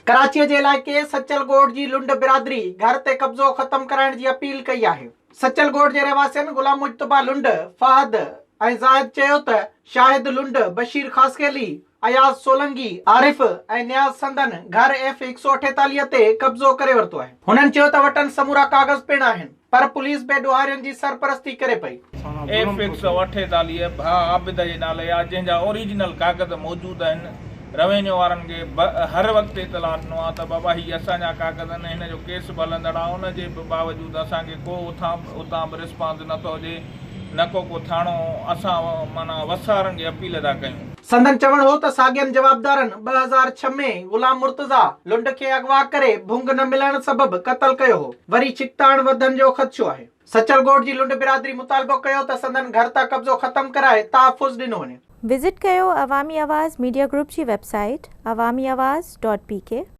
ڪراچيء جي علائقي سچل ڳوٺ جي لنڊ برادري گهر تي قبضو ختم ڪرائڻ جي اپيل ڪئي آهي. سچل ڳوٺ جي رهواسين غلام مجتبيٰ لنڊ، فهد ۽ زاهد چيو ته شاهد لنڊ، بشير خاصخيلي، اياز سولنگي، عارف ۽ نياز سندن گهر ايف 148 تي قبضو ڪري ورتو آهي. هنن چيو ته وٽن سمورا ڪاغذ پڻ آهن پر پوليس بي ڏوهارين جي سرپرستي ڪري پئي. ايف 148 ڀاء عابد جي نالي آ جنهن جا اوريجنل ڪاغذ موجود آهن روينيو وارن کي به هر وقت اطلاع ڏنو آ ته بابا هي اسان جا ڪاغذ آهن هن جو ڪيس به هلندڙ آ ان جي به باوجود اسان کي ڪو اٿان اتان به رسپانس نه ٿو هجي نه ڪو ڪو ٿاڻو اسان معنيٰ وس وارن کي اپيل ٿا ڪيون. سندن چوڻ هو ته ساڳين جوابدارن 2006 ۾ غلام مرتضيٰ لنڊ کي اغوا ڪري ڀونگ نه ملڻ سبب قتل ڪيو هو وري ڇڪتاڻ وڌڻ جو خدشو آهي. سچل ڳوٺ جي لنڊ برادري مطالبو ڪيو ته سندن گهر تان قبضو ختم ڪرائي تحفظ ڏنو وڃي. وزٽ ڪيو عوامي آواز ميڊيا گروپ جي website Awami Awaz dot P K.